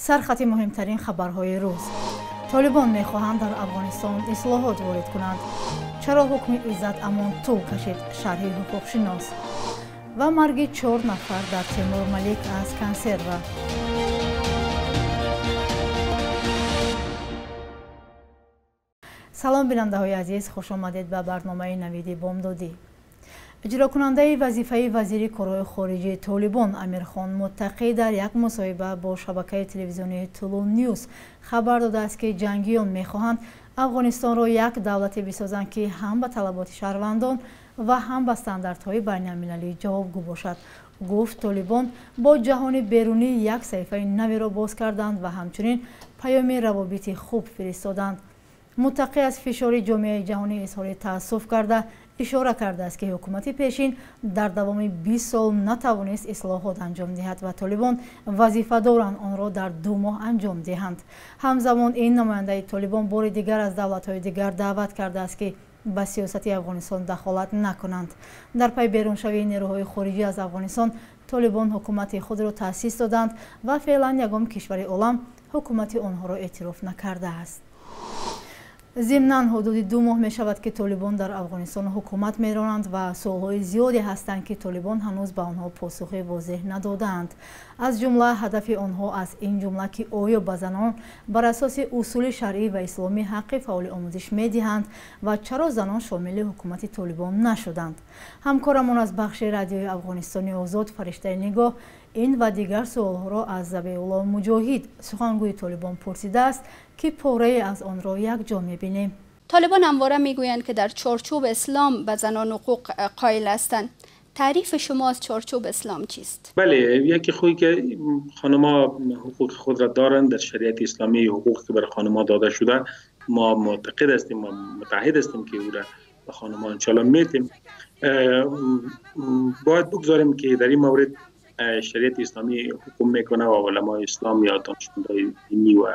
Сархати муҳимтарин хабарҳои рӯз. Толибон мехоҳанд дар Афғонистон ислоҳот ворид кунанд. Чаро ҳукми Иззат Амон тӯл кашид? Шарҳи ҳуқуқшинос. Ва марги 4 нафар дар Темур Малик аз консерва. Салом бинандаҳои азиз, хуш омадед ба барномаи Навиди Бомдодӣ. Иҷрокунандаи вазифаи вазири корҳои хориҷии Толибон Амирхон Муттақӣ дар як мусоҳиба бо шабакаи телевизионии Тулу Ньюс хабар додааст, ки ҷангиён мехоҳанд Афғонистонро як давлате бисозанд, ки ҳам ба талаботи шаҳрвандон ва ҳам ба стандартҳои байналмилалӣ ҷавобгӯ бошад. Гуфт, Толибон бо ҷаҳони берунӣ як саҳифаи наверо боз карданд ва ҳамчунин паёми равобити хуб фиристоданд. Муттақӣ аз фишори ҷомеаи ҷаҳонӣ изҳори таассуф карда, ишора кардааст, ки ҳукумати пешин дар давоми 20 сол натавонист ислоҳот анҷом диҳад ва Толибон вазифа доранд онро дар 2 моҳ анҷом диҳанд. Ҳамзамон ин намояндаи Толибон бори дигар аз давлатҳои дигар даъват кардааст, ки ба сиёсати Афғонистон дахолат накунанд. Дар пай беруншавии нерӯҳои хориҷӣ аз Афғонистон, Толибон ҳукумати худро таъсис доданд ва феълан ягон кишвари олам ҳукумати онҳоро эътироф накардааст. Зимнан ҳудуди 2 моҳ мешавад, ки Толибон дар Афғонистон ҳукумат меронанд ва суолҳои зиёде ҳастанд, ки Толибон ҳанӯз ба онҳо посухи возеҳ надодаанд. Аз ҷумла ҳадафи онҳо аз ин ҷумла, ки оё ба занон бар асоси усули шаръӣ ва исломӣ ҳаққи фаъоли омӯзиш медиҳанд ва чаро занон шомили ҳукумати Толибон нашуданд. Ҳамкорамон аз бахши радиои Афғонистони озод Фариштаи Нигоҳ ин ва дигар суолҳоро аз Забиулло Муҷоҳид, сухангӯи Толибон, пурсидааст, ки порае аз онро якҷо мебинем. طالبان همواره میگویند که در چارچوب اسلام به زنان حقوق قائل هستند. تعریف شما از چارچوب اسلام چیست؟ بله، یکی خوبی که خانم‌ها حقوق خود را دارند. در شریعت اسلامی حقوق که برای خانم‌ها داده شده، ما معتقد هستیم، ما متعهد هستیم که او را به خانم‌ها انشالله میتیم. باید بگذاریم که در این مورد شریعت اسلامی حکم میکنه و علمای اسلام یا دانشمندای دینی و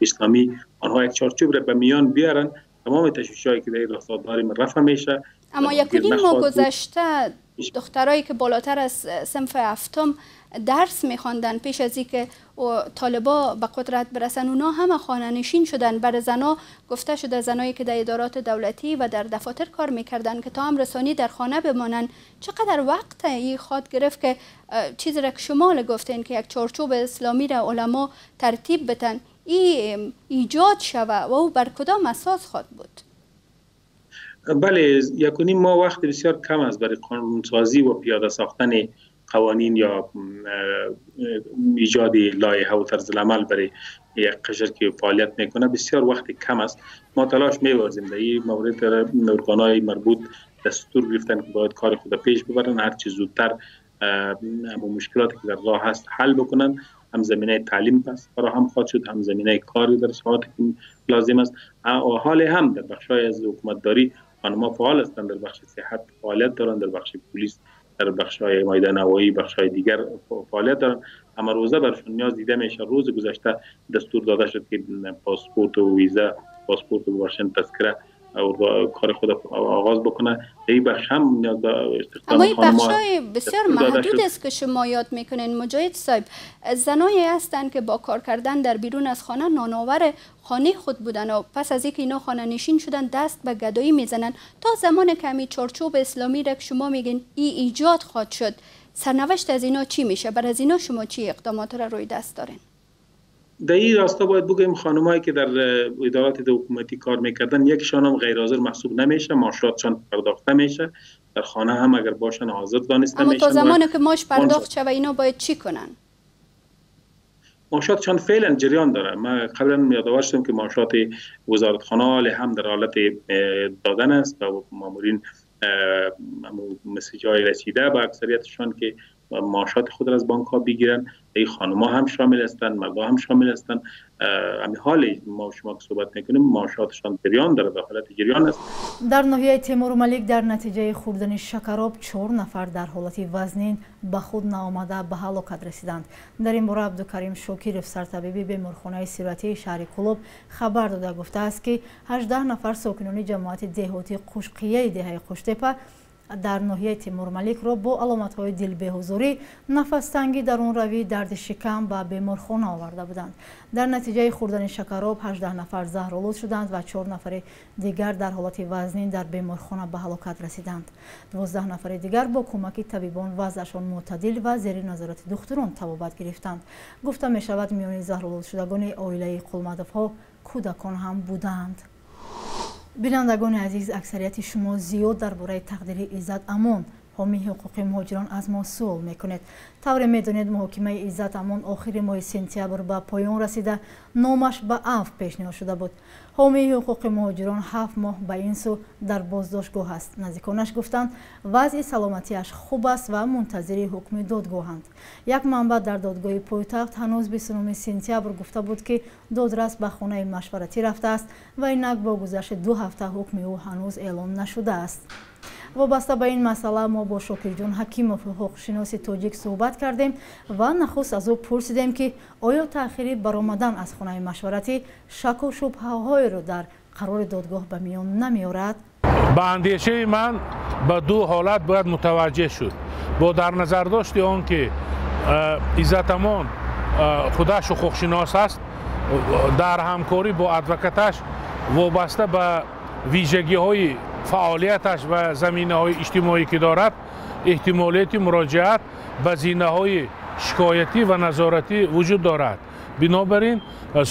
اسلامی آنها یک چارچوب را به میان بیارن، تمام تشویش‌هایی که در این راستا داریم رفع میشه. اما 1.5 ماه گذشته دخترایی که بالاتر از صنف 7 درس میخواندن پیش از اینکه طالبا به قدرت برسن، اونا همه خانه نشین شدن. برای زنا گفته شده، زنایی که در ادارات دولتی و در دفاتر کار میکردن که تا هم رسانی در خانه بمانن. چقدر وقت ای خواد گرفت که چیزی را که شما گفتین که یک چارچوب اسلامی را علما ترتیب بتن ای ایجاد شوه و او بر کدام اساس خواد بود؟ بله، 1.5 ماه وقت بسیار کم است برای قانونسازی و پیاده ساختن قوانین یا ایجاد لایحه و طرز العمل برای یک قشر که فعالیت میکنه. بسیار وقت کم است. ما تلاش می‌ورزیم در این مورد ارگان‌های مربوط دستور گرفتن که باید کار خود پیش ببرن، هر چه زودتر مشکلاتی که در راه هست حل بکنن. هم زمینه تعلیم پس فراهم خواهد شد، هم زمینه کاری در ساعت که لازم است. حال هم در بخش‌های از حکومتداری خانم‌ها فعال هستند، در بخش صحت فعالیت دارند، در بخش پلیس، در بخش‌های میدان هوایی، بخش‌های دیگر فعالیت دارند. اما روزه برشون نیاز دیده میشه. روز گذشته دستور داده شد که پاسپورت و ویزا، پاسپورت و ورشن تذکره و کار خود آغاز بکنه. این بخش هم نیاز به استخدام اما این بخش‌های بسیار محدود است که شما یاد میکنین مجاهد صاحب. زنایی هستند که با کار کردن در بیرون از خانه نانآور خانه خود بودن و پس از اینکه اینا خانه نشین شدن دست به گدایی میزنن. تا زمان که همین چارچوب اسلامی را که شما میگین ای ایجاد خواهد شد، سرنوشت از اینا چی میشه؟ بر از اینا شما چی اقدامات را روی دست دارین؟ در این راستا باید بگویم خانمایی که در ادارات حکومتی کار میکردن یکیشان هم غیر حاضر محسوب نمیشه، معاشاتشان پرداخته میشه، در خانه هم اگر باشن حاضر دانسته میشن. اما تا زمانی که ماش پرداخت شوه اینا باید چی کنن؟ معاشاتشان فعلا جریان داره. من قبلا یادآور شدم که معاشات وزارتخانه هم در حالت دادن است و مامورین مسیج های رسیده به اکثریتشان که معاشات خود را از بانک ها بگیرن. این خانم‌ها هم شامل هستند، مردها هم شامل هستند. همین حال ما شما که صحبت میکنیم معاشاتشان جریان داره، در حالت جریان است. در ناحیه تیمور ملیک در نتیجه خوردن شکراب 4 نفر در حالت وزنین به خود نآمده به هلاکت رسیدند. در این باره عبدالکریم شوکیروف سرطبیب بیمارخانه سیراتی شهر کلوب خبر داده گفته است که 18 نفر ساکنان جماعت دهاتی قشقیه دهه قشتپه Дар ноҳияи Тимурмаликро бо аломатҳои дилбеҳузурӣ, нафастангӣ, дарунравӣ, дарди шикам ба беморхона оварда буданд. Дар натиҷаи хӯрдани шакароб 18 нафар заҳролуд шуданд ва 4 нафари дигар дар ҳолати вазнин дар беморхона ба ҳалокат расиданд. 12 нафари дигар бо кӯмаки табибон вазъашон мӯътадил ва зери назорати духтурон табобат гирифтанд. Гуфта мешавад, миёни заҳролудшудагони оилаи Қулмадовҳо кӯдакон ҳам буданд. Бинандагони азиз, аксарияти шумо зиёд дар бораи тақдири Иззат Амон, ҳомии ҳуқуқи муҳоҷирон, аз мо суол мекунед. Тавре медонед, муҳокимаи Иззат Амон охири моҳи сентябр ба поён расида, номаш ба афв пешниҳод шуда буд. Ҳомии ҳуқуқи муҳоҷирон 7 моҳ ба ин сӯ дар боздоштгоҳ аст. Наздиконаш гуфтанд, вазъи саломатиаш хуб аст ва мунтазири ҳукми додгоҳанд. Як манбаъ дар додгоҳи пойтахт ҳанӯз 29 сентябр гуфта буд, ки додрас ба хонаи машваратӣ рафтааст ва инак бо гузашти 2 ҳафта ҳукми ӯ ҳанӯз эълон нашудааст. Вобаста ба ин масъала мо бо Шокирҷон Ҳакимов, ҳуқуқшиноси тоҷик, суҳбат кардем ва нахуст аз ӯ пурсидем, ки оё таъхири баромадан аз хонаи машваратӣ шаку шубҳаҳоеро дар қарори додгоҳ ба миён намеорад. Ба андешаи ман ба ду ҳолат бояд мутаваҷҷеҳ шуд. Бо дар назардошти он ки Иззат Амон худаш ҳуқуқшинос аст, дар ҳамкорӣ бо адвокаташ вобаста ба вижагиҳои фаъолияташ ва заминаҳои иҷтимоӣ ки дорад, эҳтимолияти муроҷиат ба зинаҳои шикоятӣ ва назоратӣ вуҷуд дорад. Бинобар ин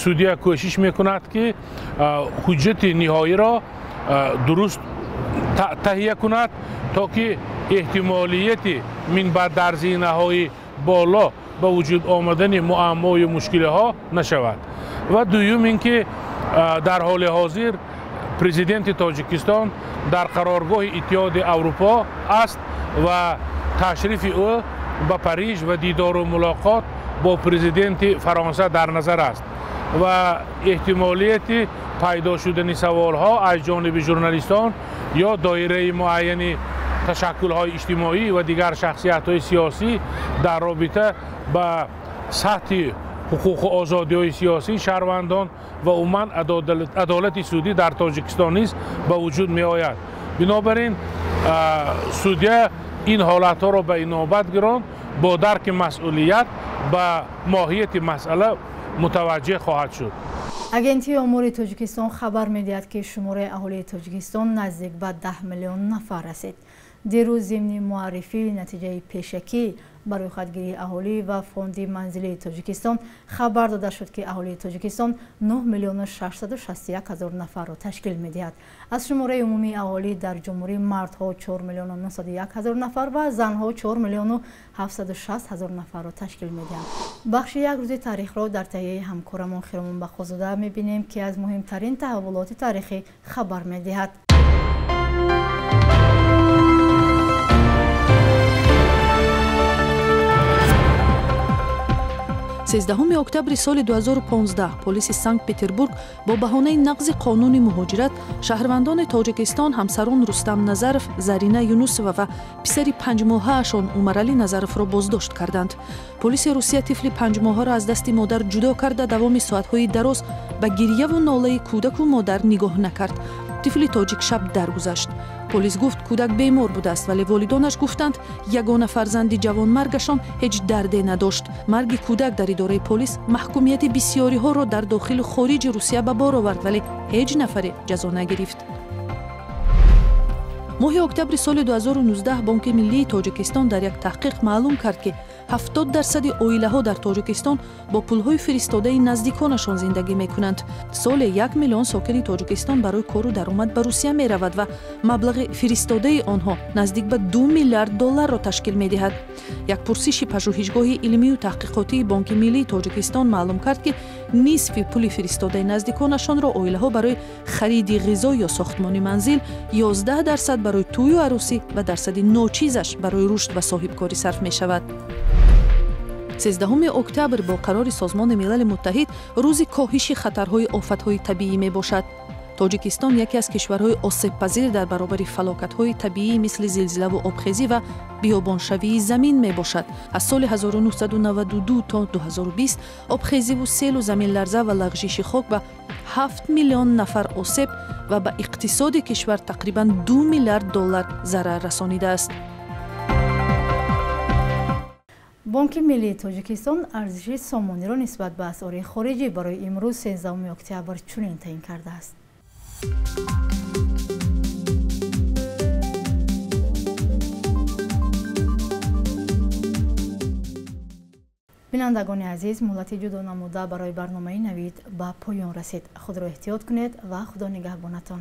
судия кӯшиш мекунад, ки ҳуҷҷати ниҳоиро дуруст таҳия кунад, то ки эҳтимолияти минбаъд дар зинаҳои боло ба вуҷуд омадани муаммою мушкилиҳо нашавад. Ва дуюм ин ки дар ҳоли ҳозир президенти Тоҷикистон дар қароргоҳи Иттиҳоди Аврупо аст ва ташрифи ӯ ба Париж ва дидору мулоқот бо президенти Фаронса дар назар аст ва эҳтимолияти пайдо шудани саволҳо аз ҷониби журналистон ё доираи муайяни ташаккулҳои иҷтимоӣ ва дигар шахсиятҳои сиёсӣ дар робита ба сатҳи ҳуқуқу озодиҳои сиёсии шаҳрвандон ва умуман адолати судӣ дар Тоҷикистон низ ба вуҷуд меояд. Бинобар ин судия ин ҳолатҳоро ба инобат гирон, бо дарки масъулият ба моҳияти масъала мутаваҷҷеҳ хоҳад шуд. Агентии омори Тоҷикистон хабар медиҳад, ки шумораи аҳолии Тоҷикистон наздик ба 10 миллион нафар расид. Дирӯз зимни муаррифии натиҷаи пешакӣ ба рӯйхатгирии аҳолӣ ва фонди манзилии Тоҷикистон хабар дода шуд, ки аҳолии Тоҷикистон 9 миллиону 661 ҳазор нафарро ташкил медиҳад. Аз шумораи умумии аҳолӣ дар ҷумҳурӣ мардҳо 4 миллиону 901 ҳазор нафар ва занҳо 4 миллиону 760 ҳазор нафарро ташкил медиҳанд. Бахши як рӯзи таърихро дар таҳияи ҳамкорамон Хиромон Бақозода мебинем, ки аз муҳимтарин таҳаввулоти таърихӣ хабар медиҳад. 13 октябри соли 2015 полиси Санкт-Петербург бо баҳонаи нақзи қонуни муҳоҷират шаҳрвандони Тоҷикистон ҳамсарон Рустам Назаров, Зарина Юнусова ва писари панҷмоҳаашон Умаралӣ Назаровро боздошт карданд. Полиси Русия тифли панҷмоҳаро аз дасти модар ҷудо карда, давоми соатҳои дароз ба гирьяву нолаи кӯдаку модар нигоҳ накард. Тифли тоҷик шаб даргузашт. Полис гуфт, кӯдак бемор будааст, вале волидонаш гуфтанд, ягона фарзанди ҷавонмаргашон ҳеҷ дарде надошт. Марги кӯдак дар идораи полис маҳкумияти бисёриҳоро дар дохилу хориҷи Русия ба бор овард, вале ҳеҷ нафаре ҷазо нагирифт. Моҳи октябри соли 2019 Бонки миллии Тоҷикистон дар як таҳқиқ маълум кард, ки 70% оилаҳо дар Тоҷикистон бо пулҳои фиристодаи наздиконашон зиндагӣ мекунанд. Соле 1 миллион сокини Тоҷикистон барои кору даромад ба Русия меравад ва маблағи фиристодаи онҳо наздик ба 2 миллиард долларро ташкил медиҳад. Як пурсиши пажӯҳишгоҳи илмию таҳқиқотии Бонки миллии Тоҷикистон маълум кард, ки нисфи пули фиристодаи наздиконашонро оилаҳо барои хариди ғизо ё сохтмони манзил, 11% барои тӯю арӯсӣ ва дарсади ночизаш барои рушд ва соҳибкорӣ сарф мешавад. 13 октябр бо қарори Созмони Милали Муттаҳид рӯзи коҳиши хатарҳои офатҳои табиӣ мебошад. Тоҷикистон яке аз кишварҳои осебпазир дар баробари фалокатҳои табиӣ мисли зилзилаву обхезӣ ва биёбоншавии замин мебошад. Аз соли 1992 то 2020 обхезиву селу заминларза ва лағжиши хок ба 7 миллион нафар осеб ва ба иқтисоди кишвар тақрибан 2 миллиард доллар зарар расонидааст. Бонки миллии Тоҷикистон арзиши сомониро нисбат ба асъори хориҷӣ барои имрӯз 13 октябр чунин таъин кардааст. Бинандагони азиз, муҳлати ҷудо намуда барои барномаи Навид ба поён расид. Худро эҳтиёт кунед ва Худо нигаҳбонатон.